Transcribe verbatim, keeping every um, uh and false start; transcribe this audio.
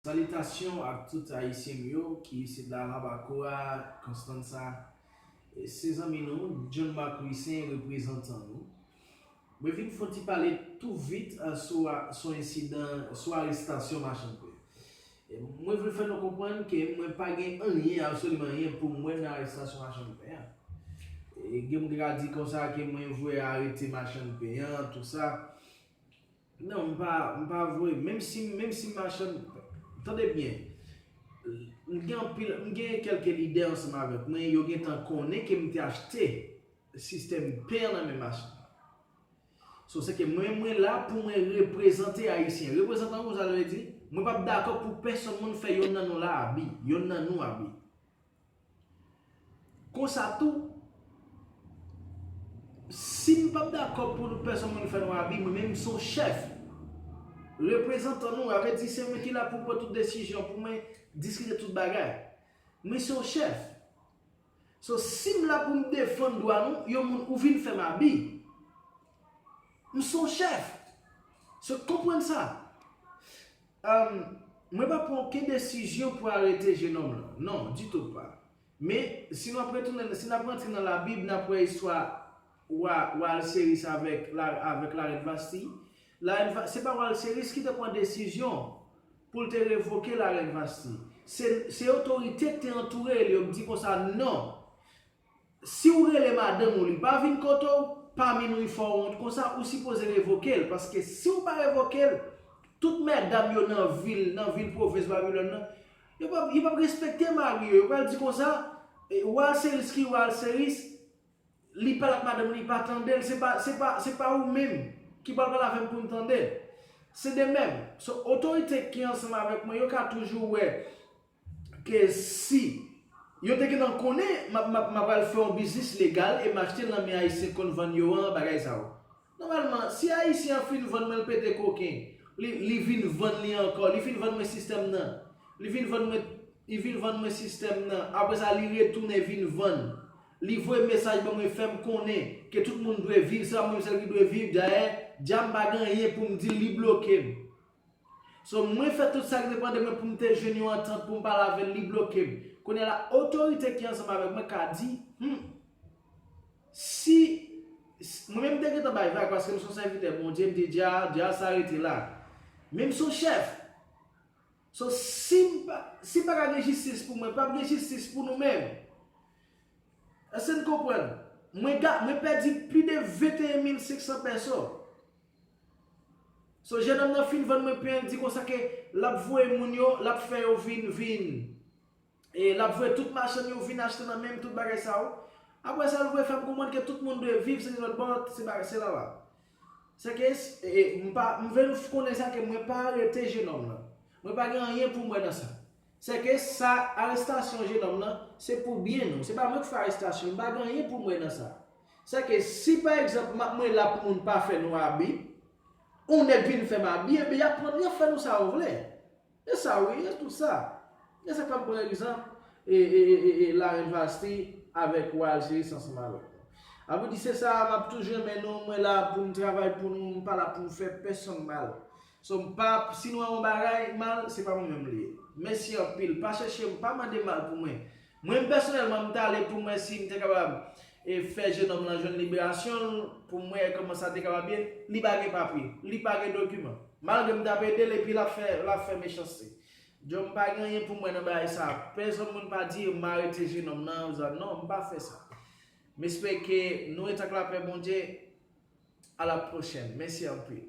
Salitasyon ak tout Ayisyen m yo ki isit la, Mabako a, Constanza. E se zanmi nou, John Marc Louissaint, reprezantan nou. Mwen vin fè yon ti pale tou vit, a, sou a, sou ensidan, sou arestasyon machann pen. E mwen vle fè nou konprann ke mwen pa gen anyen, absoliman anyen pou mwen nan arestasyon machann pen an. E gen moun ki ka di konsa ke mwen vle arete machann pen an, tou sa. Non, m pa, m pa vle. Menm si, menm si machann, tande byen. M gen anpil, m gen kèlke lidè ansanm avèk mwen, yo gentan konnen ke m te achte sistèm pen an nan men machann. So, se ke mwen, mwen la pou mwen reprezante Ayisyen. Reprezantan, sa vle di, mwen p ap dakò pou pèsonn moun fè yonn nan nou la abi, yonn nan nou abi. Konsa tou, si m p ap dakò pou pèsonn moun fè nou abi, mwen menm m se yon chèf. Reprezantan nou, sa vle di se mwen ki la pou pran tout desizyon, pou mwen diskite tout bagay. Mwen se yon chèf. So, si m la pou m defann dwa nou, yon moun ou vin fè m abi, m se yon chèf. So, konprann sa. Ahn, mwen pa pran okenn desizyon pou arete jenòm lan. Non, ditou pa. Men, si n ap retounen, si n ap rantre nan Labib, n ap wè istwa wa, wa Alseris avèk, la, avèk larèn Vasti. Larèn Va, se pa wa Alseris ki te pran desizyon pou l te revoke larèn Vasti. Se, se otorite ki te antoure l yo, ki di konsa, non. Si w rele madanm ou, li pa vin kote w, pami nou, li fè w wont konsa, ou sipoze revoke l. Paske si w pa revoke l, tout medam yo nan vil, nan vil pwovens Babilòn nan, yo p ap, yo p ap respekte mari yo. Yo pral di konsa, e, wa Alseris ki wa Alseris, li pale ak madanm li, li pa tande l, se pa, se pa, se pa ou menm ki pral pale avè m pou m tande l. Se de menm. So, otorite ki ansanm avèk mwen, yo ka toujou wè ke si yo te gentan konnen m ap, m ap, m ap al fè yon biznis legal e m achte l nan men Ayisyen k konn vann yo an, bagay sa yo. Nòmalman, si Ayisyen an fin vann mwen, l pete koken, li, li vin vann li ankò, li fin vann mwen sistèm nan, li vin vann mwen, li vin vann mwen sistèm nan, apre sa, li retounen vin vann, li voye mesaj ban mwen, fè m konnen ke tout moun dwe viv, se pa mwen sèl ki dwe viv, dayè, dja m pa gen anyen pou m di l, li bloke m. So, mwen fè tout sa ki depann de mwen pou m te jwenn yon antant pou m pale avè l, li bloke m. Kounye a la, otorite ki ansanm avèk mwen ka di, hmm, si, si, mwen menm m te gentan bay vag paske m se yon sèvitè Bondye, m di, dja, dja sa rete la. Men m se yon chèf. So, si m pa, si pa ka gen jistis pou mwen, p ap gen jistis pou nou menm. Èske n konprann? Mwen ga, mwen pèdi plis de venteyen mil senk san pèso. So, jenòm nan fin vann mwen pen, li di konsa ke l ap voye moun yo, l ap fè yo vin, vin. E l ap voye tout machann yo vin achte nan men m, tout bagay sa yo. Apre sa, l voye fè m konprann ke tout moun dwe viv, se lòt bò, se bagay, se la la. Se ke, e, e, m pa, m vle nou konnen sa ke mwen pa arete jenòm nan. Mwen pa gen anyen pou m wè nan sa. Se ke sa, arestasyon jenòm nan, se pou byen nou. Se pa mwen k fè arestasyon, m pa gen anyen pou m wè nan sa. Se ke si, pa egzanp, m ap, mwen la pou moun pa fè nou abi, yon nèg vin fè m abi, ebyen, y ap pran, y ap fè nou sa yo vle. E sa, wi, e tout sa. E sa k fè m pran egzanp, e, e, e, e, e Larèn Vasti avèk wa Aljeris ansanm avèk nou. Apre di, se sa, m ap toujou renmen nou, mwen la pou m travay pou nou, m pa la pou m fè pèsonn mal. So, m pa, si nou wè yon bagay mal, se pa mwen menm li ye. Mèsi anpil. Pa chèche m, pa mande mal pou mwen. Mwen, pèsonèlman, m t ale pou m wè si m te kapab, e, fè jenòm lan jwenn liberasyon l, pou m wè kòman sa te kapab ye. Li pa gen papye, li pa gen dokiman. Malgre m t ap ede l, epi l ap fè, l ap fè mechanste. Donk, m pa gen anyen pou m wè nan bagay sa. Pèsonn moun pa di m arete jenòm nan, non, m pa fè sa. M espere ke nou ret ak lapè Bondye. A la pwochèn. Mèsi anpil.